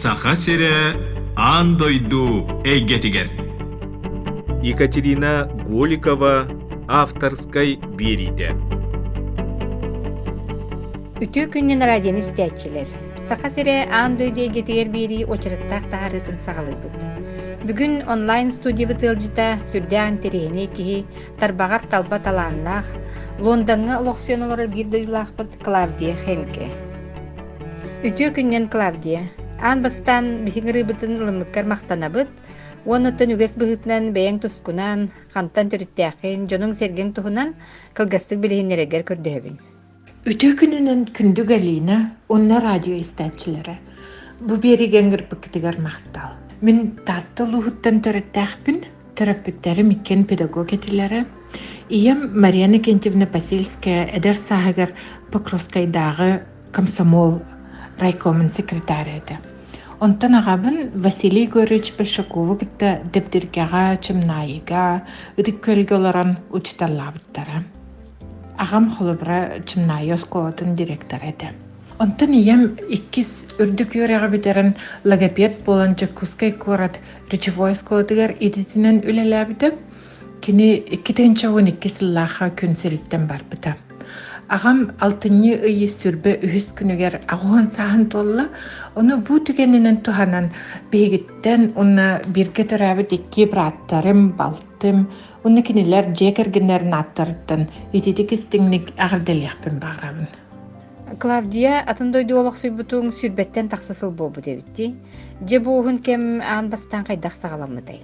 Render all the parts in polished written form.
Саха сирэ аан дойду эйгэтигэр. Екатерина Голикова авторскай биэриитэ. Үтүө күннэн радионы истээччилэр! Саха сирэ аан дойду эйгэтигэр биэрии уочараттаах таһаарыытын саҕалыыбыт. Бүгүн онлайн студиябыт ыалдьыта сүрдээх интэриэһинэй киһи тарбаҕар талба талааннаах, Лондоҥҥа олохсуйан олорор биир дойдулаахпыт Клавдия Хенке. Үтүө күннэн, Клавдия! Аан бастаан биһиги ырыыбытын ылыммыккар махтанабыт уонна оттон үгэс быһыытынан бэйэҥ тускунан, хантан төрүттээххин, дьонуҥ-сэргэҥ туһунан кылгастык билиһиннэрэргэр көрдөһөбүн. Үтүө күнүнэн күндү Галина уонна радио истээччилэрэ! Бу биэриигэ ыҥырбыккытыгар махтал. Мин Таатта улууһуттан төрүттээхпин, төрөппүттэрим иккиэн педагог этилэрэ. Ийэм Мария Иннокентьевна Посельская эдэр сааһыгар Покровскайдааҕы комсомол райкомун секретара этэ. Онтон аҕабын Василий Егорович Большакову кытта Дэбдиргэҕэ, Чымнаайыга, Ытык Күөлгэ олорон учууталлаабыттара. Аҕам холобура Чымнаайы оскуолатын директора этэ. Онтон ийэм иккис үрдүк үөрэҕи бүтэрэн логопед буолан Дьокуускай куорат речевой оскуолатыгар идэтинэн үлэлээбитэ. Кини 2012 сыллаахха күн сириттэн барбыта. Аҕам алтынньы ый сүрбэ үһүс күнүгэр аҕыһын сааһын туолла. Ону бу түгэнинэн туһанан биһигиттэн уонна бииргэ төрөөбүт икки бырааттарым, балтым Уонна кинилэр дьиэ кэргэннэрин ааттарыттан ититик истиҥник эҕэрдэлиэхпин баҕарабын. Клавдия, атын дойду олохсуйбутуҥ сүүрбэттэн тахса сыл буолбут эбит дии. Дьэ бу уһун кэм аан бастаан хайдах саҕаламмытай?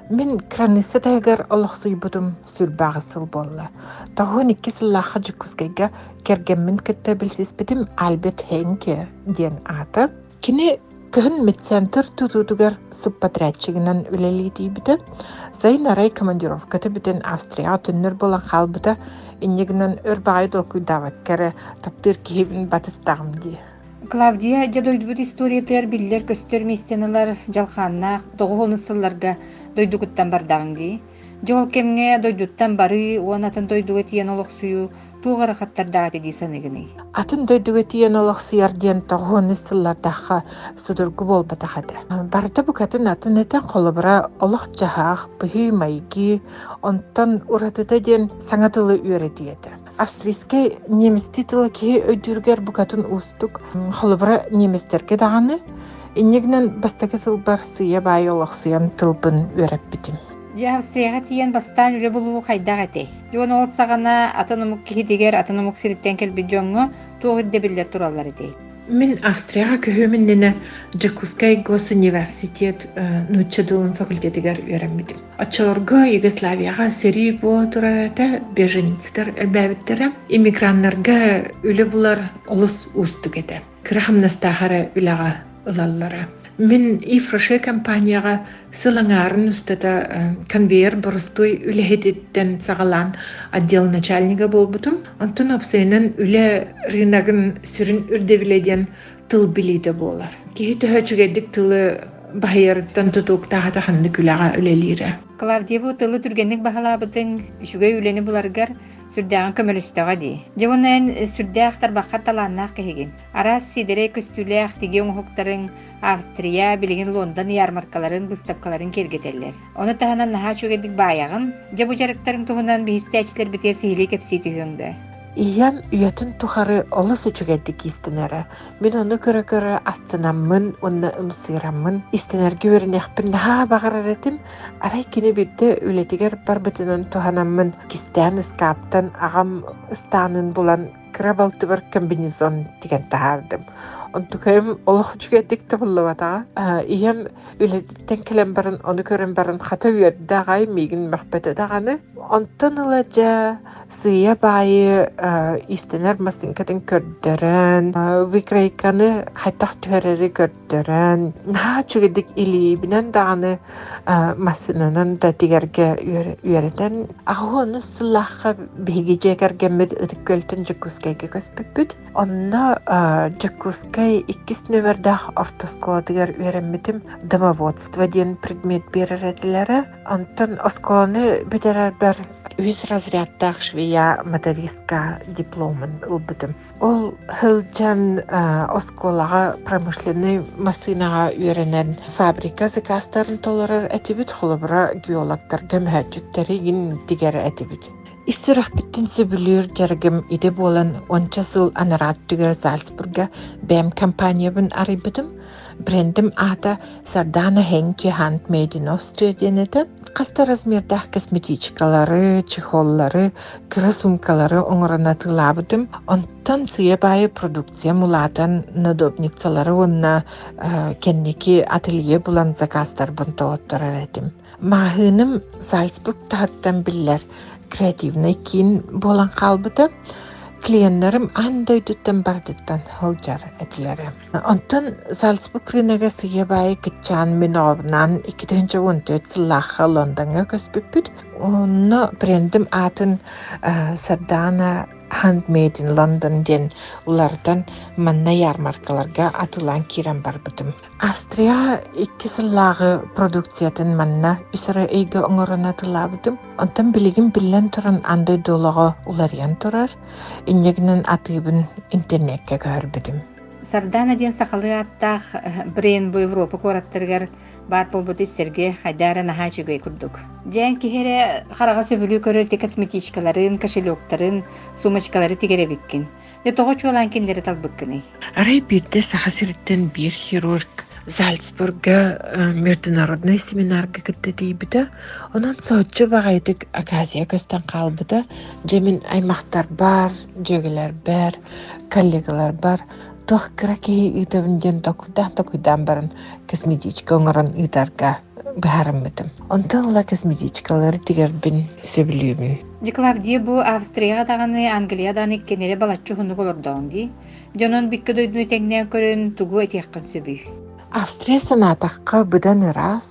Мин кыраныысса таһыгар олохсуйбутум сүрбэҕис сыл буолла. Тоҕуон икки сыллаахха Дьокуускайга кэргэммин кытта билсиспитим Альберт Хенке диэн аата. Кини кыһын медцентр тутуутугар субподрядчигынан үлэлии тиийбитэ. Сайын арай командировката бүтэн Австрияҕа төннөр буолан хаалбыта. Инньэ гынан өр баҕайы толкуйдаабакка эрэ таптыыр киһибин батыстаҕым дии. Клавдия, дьэ дойдубут историятыгар биллэр-көстөр миэстэни ылар дьалхааннаах тоҕус сылларга дойдугуттан бардаҕыҥ дии. Дьэ ол кэмҥэ дойдуттан барыы уонна атын дойдуга тиийэн олохсуйуу туох ыарахаттардаах этэ дии саныыгыный? Атын дойдуга тиийэн олохсуйар диэн тоҕуһун сыллардаахха судургу буолбатах этэ. Барыта букатын атын этэ, холобура, олох-дьаһах, быһыы-майгы, онтон уратыта диэн саҥа тылы үөрэтии этэ. Австрийскай немецтии тыла киһи өйдүүрүгэр букатын уустук. Холобура, немецтэргэ даҕаны инньэ гынан бастакы сылбар сыыйа-баайа олохсуйан тылбын үөрэппитим. Дьэ, Австрияҕа тиийэн бастаан үлэ булуу хайдах этэй? Дьон ол саҕана атын омук киһитигэр, атын омук сириттэн кэлбит дьоҥҥо туох ирдэбиллэр тураллар этэй? Мин Австрияҕа көһүөм иннинэ Дьокуускай госуниверситет нуучча тылын факультетыгар үөрэммитим. Оччолорго Югославияҕа сэрии буола турар этэ, беженецтэр элбээбиттэрэ. Иммиграннарга үлэ булар олус уустук этэ. Кыра хамнастаах эрэ үлэҕэ ылаллара. Мин Ифроше компанияҕа сыл аҥаарын устата конвейер боростуой үлэһититтэн саҕалаан отдел начальнига буолбутум. Онтон уопсайынан үлэ рыногын сүрүн үрдэбилэ диэн тыл билиитэ буолар. Киһи төһө үчүгэйдик тылы баһыйарыттан тутулуктаах ханнык үлэҕэ үлэлиирэ. Клавдия, бу тылы түргэнник баһылаабытыҥ, үчүгэй үлэни буларгар сүрдээҕин көмөлөстөҕө дии. Дьэ уонна эн сүрдээх тарбаххар талааннаах киһигин. Араас сиэдэрэй көстүүлээх тигии оҥоһуктарыҥ Австрия, билигин Лондон ярмаркаларын, быыстапкаларын киэргэтэллэр. Ону таһынан наһаа үчүгэйдик баайаҕын. Дьэ бу дьарыктарыҥ туһунан биһистээччилэрбитигэр сиһилии кэпсии түһүөҥ дуо? Ийэм үйэтин тухары олус үчүгэйдик иистэнэрэ. Мин ону көрө-көрө астынаммын уонна ымсыыраммын иистэнэргэ үөрэниэхпин наһаа баҕарар этим. Арай кини биирдэ үлэтигэр барбытынан туһанаммын кистээн ыскааптан аҕам ыстаанын булан кыра балтыбар комбинезон тигэн таһаардым. Онтукайым олох үчүгэйдик табыллыбатаҕа. Ийэм үлэтиттэн кэлэн баран, ону көрөн баран хата үөрдэ аҕай, миигин мөхпөтө даҕаны. Онтон ыла дьэ сыыйа баайы иистэнэр массыыҥкатын көрдөрөн, выкройканы хайдах түһэрэри көрдөрөн, наһаа үчүгэйдик илиибинэн даҕаны массыынанан да тигэргэ үөрэтэн аҕыс сыллаахха биһиги дьиэ кэргэммит Ытык Күөлтэн Дьокуускайга көспүппүт. Онно Дьокуускай иккис нүөмэрдээх орто оскуолатыгар үөрэммитим. Домоводство диэн предмет биэрэр этилэрэ. Онтон оскуоланы бүтэрэрбэр. үһүс разрядтаах швея мотористка дипломун ылбытым. Ол сылдьан оскуолаҕа промышленнай массыынаҕа үөрэнэн фабрика заказтарын толорор этибит, холобура геологтарга мөһөөччүктэри тигэр этибит. Ис сүрэхпиттэн сөбүлүүр дьарыгым идэ буолан уонча сыл анараа өттүгэр Зальцбурга бэйэм компаниябын арыйбытым. Брендим аата Сардана Хенки Handmade in Austria диэн этэ. Хас да размердаах косметичкалары, чехоллары, кыра суумкалары оҥорон атыылаабытым. Онтон сыыйа-баайы продукциям улаатан надобницалары уонна кэнники ателье булан заказтарбын тоҕотторор этим. Маҕаһыыным Зальцбург таһыттан биллэр креативнай киин буолан хаалбыта. Клиеннэрим аан дойдуттан барытыттан сылдьар этилэрэ. Онтон Зальцбург рынога сыыйа-баайы кыччаан мин оҕобунаан 2014 сыллаахха Лондоҥҥа көспүппүт. Онно брендим аатын Сардаана Handmade in London диэн уларытан манна ярмаркаларга атыылаан киирэн барбытым. Австрия икки сыллааҕы продукциятын манна үс эрэ ыйга оҥорон атыылаабытым. Онтон билигин биллэн туран аан дойду олоҕо уларыйан турар. Инньэ гынан атыыбын интернеккэ көһөрбүтүм. Сардаана диэн сахалыы ааттаах бренд бу Европа куораттарыгар баар буолбут истэргэ хайдаа эрэ наһаа үчүгэй курдук. Дьээн киһи эрэ хараҕа сөбүлүү көрөр ити косметичкаларын, кошелектарын, сумочкалары тигэр эбиккин. Дьэ тоҕо чуолаан кинилэри талбыккыный? Арай биирдэ Саха сириттэн биир хирург Зальцбурга международнай семинарга кытта тиийбитэ. Онон соһуччу баҕайытык оказия көстөн хаалбыта. Дьэ мин аймахтарбар, дьүөгэлэрбэр, коллегаларбар туох кыра киһи ыытабын диэн токуйдаан-токуйдаан баран косметичка оҥорон ыытарга быһаарыммытым. Онтон ыла косметичкалары тигэрбин сөбүлүүбүн. Дьэ, Клавдия, бу Австрияҕа даҕаны, Англия даҕаны иккиэннэрэ балачча уһуннук олордоҕуҥ дии. Дьонун биккэ дойдуну тэҥнээн көрөн тугу этиэххин сөбүй? Австрия санаатахха быдан ыраас,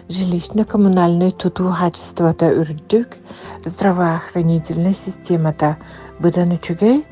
жилищно-коммунальнай тутуу хаачыстыбата үрдүк, здравоохранительнай системата быдан үчүгэй,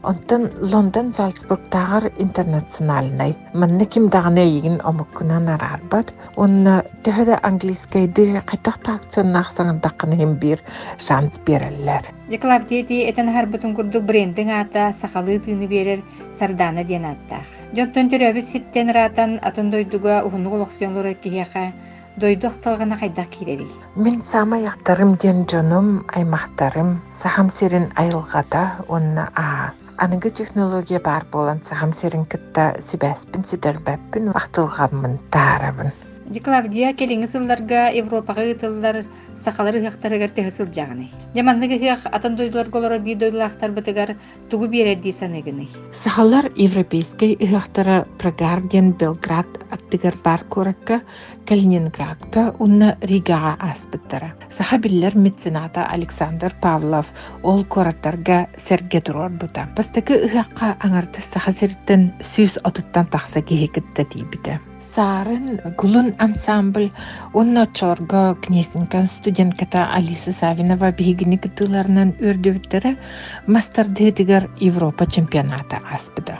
Онтон Лондон Зальцбургтааҕар интернациональнай. Манна ким даҕаны эйигин омуккунан араарбат уонна төһө да английскайдыы хайдах да акценнаах саҥардаххына иһин биир шанс биэрэллэр. Дьэ, Клавдия ити этэн аһарбытын курдук брендиҥ аата сахалыы тыыны биэрэр Сардаана диэн ааттаах. Дьонтон төрөөбүт сиртэн ыраатан атын дойдуга уһуннук олохсуйан олорор киһиэхэ дойду ахтылҕана хайдах киирэрий? Мин саамай ахтарым диэн дьонум, аймахтарым, Сахам сирин айылҕата уонна аһа. Аныгы технология баар буолан Сахам сирин кытта сибээспин сүтэрбэппин, ахтылҕаммын таһаарабын. Дьэ, Клавдия, кэлиҥҥи сылларга Европаҕа ыытыллар сахалар ыһыахтарыгар төһө сылдьаҕыный? Дьэ, маннык ыһыах атын дойдуларга олорор биир дойдулаахтарбытыгар тугу биэрэр дии саныыгыный? Сахалар европейскай ыһыахтара Прогар диэн Белград аттыгар баар куоракка, Калининградка уонна Ригаҕа ааспыттара. Саха биллэр мецената Александр Павлов ол куораттарга сэргэ туруорбута. Бастакы ыһыахха аҥардас Саха сириттэн 130-тан тахса киһи кытта тиийбитэ. Саарын Гулун ансамбль уонна оччолорго Кнесинка студентката Алиса Савинова биһигини кыттыыларынан үөрдүбүттэрэ мастардыһытыгар Европа чемпионата ааспыта.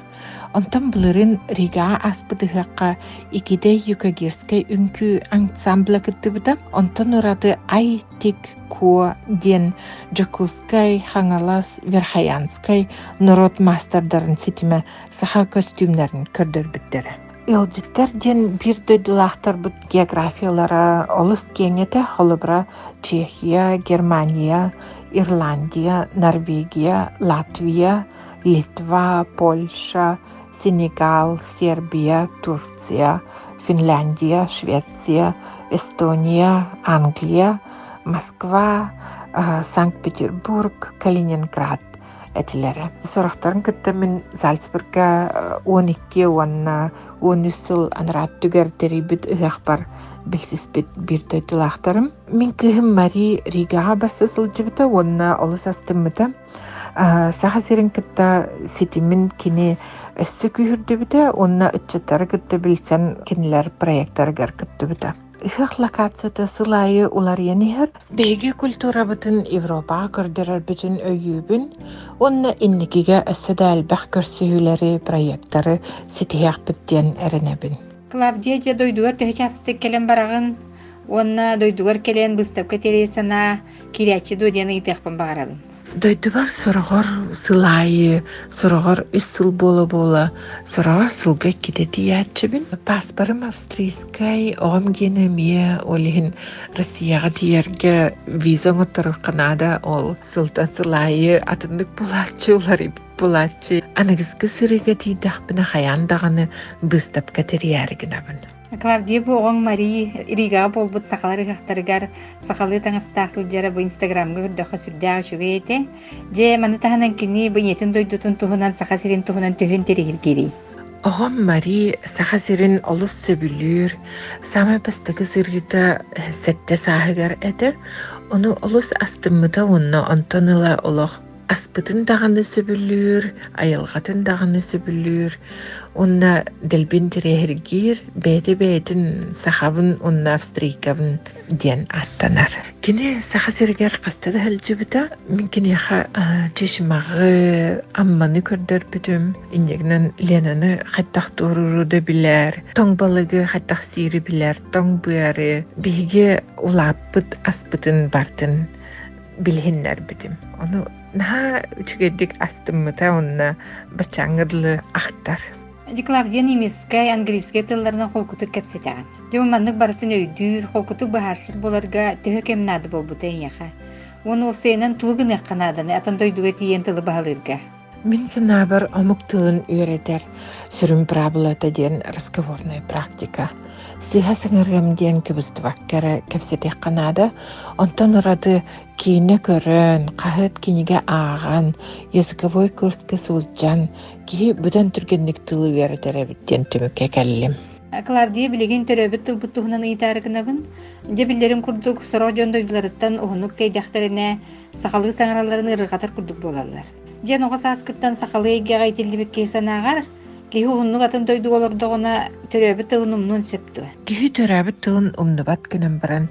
Онтон былырыын Ригаҕа ааспыт ыһыахха Икидэй юкагирскай үҥкүү ансамбла кыттыбыта. Онтон ураты Ай-Тик Куо диэн Дьокуускай, Хаҥалас, Верхоянскай норуот маастардарын ситимэ саха көстүүмнэрин көрдөрбүттэрэ. Ыалдьыттар диэн биир дойдулаахтарбыт географиялара олус киэҥ этэ. Холобура, Чехия, Германия, Ирландия, Норвегия, Латвия, Литва, Польша, Сенегал, Сербия, Турция, Финляндия, Швеция, Эстония, Англия, Москва, Санкт-Петербург, Калининград этилэрэ. Сорохторун кытта мин Зальцбурга 12 уонна 13 сыл анараа өттүгэр тэрийбит ыһыахпар билсиспит биир дойдулаахтарым. Мин кыыһым Мари Ригаҕа барса сылдьыбыта уонна олус астыммыта. Саха сирин кытта ситимин кини өссө күүһүрдүбүтэ уонна ыччаттары кытта билсэн кинилэр проектарыгар кыттыбыта. Ыһыах локацията сыл аайы уларыйан иһэр. Биһиги культурабытын Европаҕа көрдөрөрбүтүн өйүүбүн уонна инникигэ өссө да элбэх көрсүһүүлэри, проектары ситиһиэхпит диэн эрэнэбин. Клавдия, дьэ дойдугар төһө чаастык кэлэн бараҕын? Уонна дойдугар кэлэн быыстапка тэрийэ санаа киирээччи дуо диэн ыйытыахпын баҕарабын. Дойдубар сороҕор сыл аайы, сороҕор үс сыл буола-буола, сороҕор сылга иккитэ тиийээччибин. Пааспарым австрийскай, оҕом гиэнэ эмиэ, ол иһин Россияҕа тиийэргэ виза оҥотторуохха наада, ол сылтан сыл аайы атыннык булааччы, уларыйбыт булааччы. Аныгыскы сырыыга тиийдэхпинэ хайаан даҕаны быыстапка тэрийээри гынабын. Клавдия бу оҕоҥ Марии Ригаҕа буолбут сахалар ыһыахтарыгар сахалыы таҥастаах сылдьара бу Инстаграмҥа көрдөххө сүрдээх үчүгэй этэ. Дьэ, маны таһынан кини бу ийэтин дойдутун туһунан, Саха сирин туһунан төһө интэриэһиргиирий? Оҕом Мари Саха сирин олус сөбүлүүр, саамай бастакы сырыыта сэттэ сааһыгар этэ. Ону олус астыммыта уонна онтон ыла олох аспытын даҕаны сөбүлүүр, айылҕатын даҕаны сөбүлүүр уонна дэлби интэриэһиргиир, бэйэтэ-бэйэтин сахабын уонна австрийкабын диэн ааттанар. Кини Саха сиригэр хаста да сылдьыбыта. Мин киниэхэ Чычымаҕы, Амманы көрдөрбүтүм. Инньэ Ленаны хайдах туорууру да билэр, тоҥ балыгы хайдах сиири билэр, тоҥ быары. Биһиги улааппыт аспытын бартын билиһиннэрбитим. Ону наһаа үчүгэйдик астыммыта уонна баччааҥҥа дылы ахтар. Клавдия немецкэй, английскай тылларынан холкутук кэпсэтэҕин. Дьэ, маннык барытын өйдүүр, холкутук быһаарсар буоларга төһө кэм наада буолбута эйиэхэ? Уонна уопсайынан тугу гыныахха нааданы атын дойдуга тиийэн тылы баһылыырга? Мин санаабар, омук тылын үөрэтэр сүрүн быраабылата диэн разговорная практика. Сыыһа саҥарыам диэн кыбыстыбакка эрэ кэпсэтиэххэ наада. Онтон ураты киинэ көрөн, хаһыат кинигэ ааҕан, языковой курска сылдьан киһи быдан түргэнник тылы үөрэтэр эбит диэн түмүккэ кэллим. Клавдия билигин төрөөбүт тылбыт туһунан ыйытаары гынабын. Дьэ биллэрин курдук, сорох дьон дойдуларыттан уһуннук тэйдэхтэринэ, сахалыы саҥаралларын ыарырҕатар курдук буолаллар. Диэн оҕо сааскыттан сахалыы эйгэҕэ иитиллибит киһи санааҕар, киһи уһуннук атын дойдуга олордоҕуна төрөөбүт тылын умнуон сөп дуо? Киһи төрөөбүт тылын умнубат гынан баран,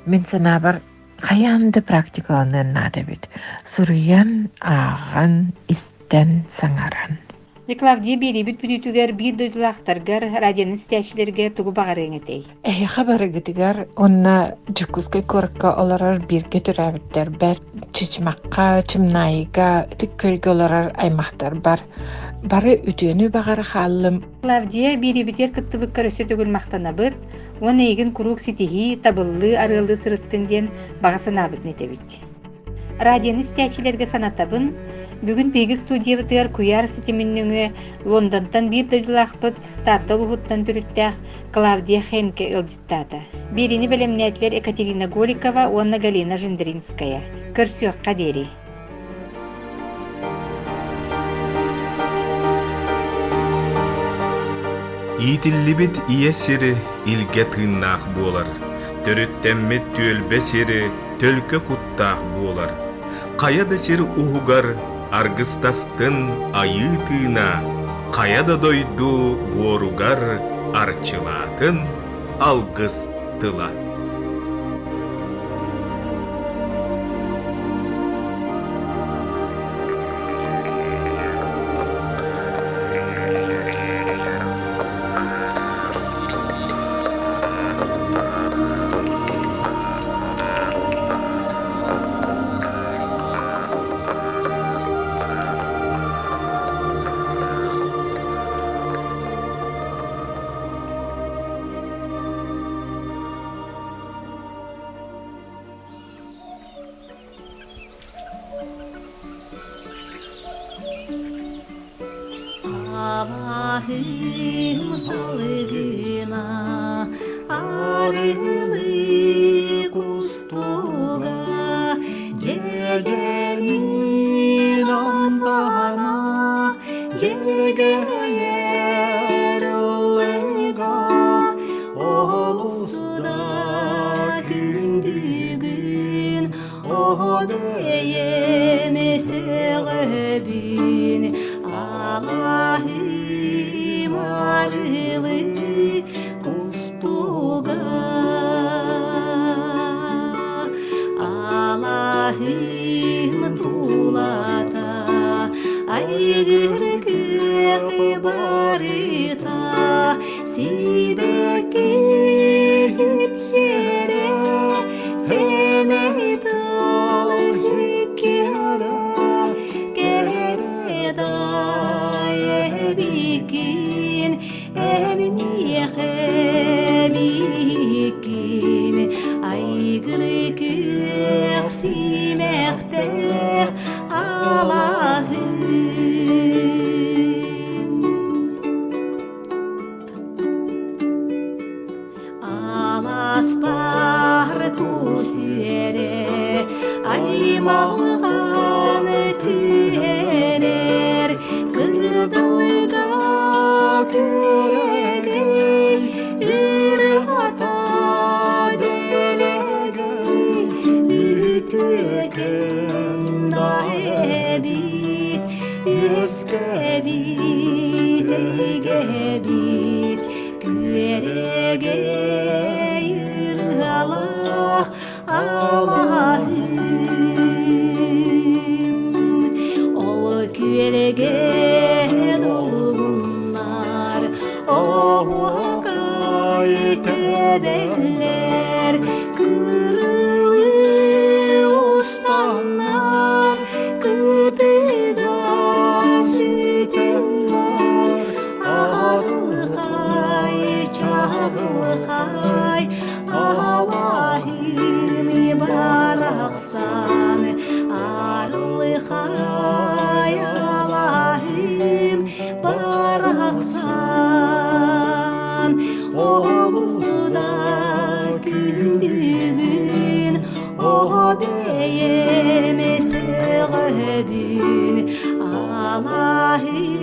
мин санаабар, хайаан да практикаланыан наада эбит. Суруйан, ааҕан, истэн, саҥаран. Клавдия биэриибит бүтүүтүгэр биир дойдулаахтаргар, радионы истээччилэргэ тугу баҕарыаҥ этэй? Эһиэхэ барыгытыгар уонна Дьокуускай куоракка олорор бииргэ төрөөбүттэрбэр, Чычымахха, Чымнаайыга, Ытык Күөлгэ олорор аймахтарбар бары үтүөнү баҕара хааллым. Клавдия биэриибитигэр кыттыбыккар өссө төгүл махтанабыт уонна эйигин куруук ситиһии, табыллыы арыаллыы сырыттын диэн баҕа санаабытын этэбит. Радионы истээччилэргэ санатабын, бүгүн биһиги студиябытыгар куйаар ситимин нөҥүө Лондонтан биир дойдулаахпыт Таатта улууһуттан төрүттээх Клавдия Хенке ыалдьыттаата. Биэриини бэлэмнээтилэр Екатерина Голикова уонна Галина Жендринская. Көрсүөххэ диэри. Иитиллибит ийэ сири илгэ тыыннаах буолар, төрүттэммит түөлбэ сири төлкө куттаах буолар. Хайа да сир уһугар аргыстастын айыы тыына, хайа да дойду буоругар арчылаатын алгыс тыла. Алаһым салыгына арылы кустуга дьэдьэнин амтана дьэргэйэр ыллыга олус да күндүгүн Оһо бэйэм сөҕөбүн алаһым арылы кустуга алаһым тулата айгыр күөх барыта сибэкки сипсиэрэ. Үөскэбит эйгэбит күөрэгэй ырыалаах алаһым. Ол күөрэгэй долгуннар оһуокай тэбэллэр кырылыы устаннар кытыга сүтэллэр арылхай чаҕылхай алаһын барахсан арылхай алаһын барахсан олус да күндүгүн о бэйэм сөҕөбүн алаһын.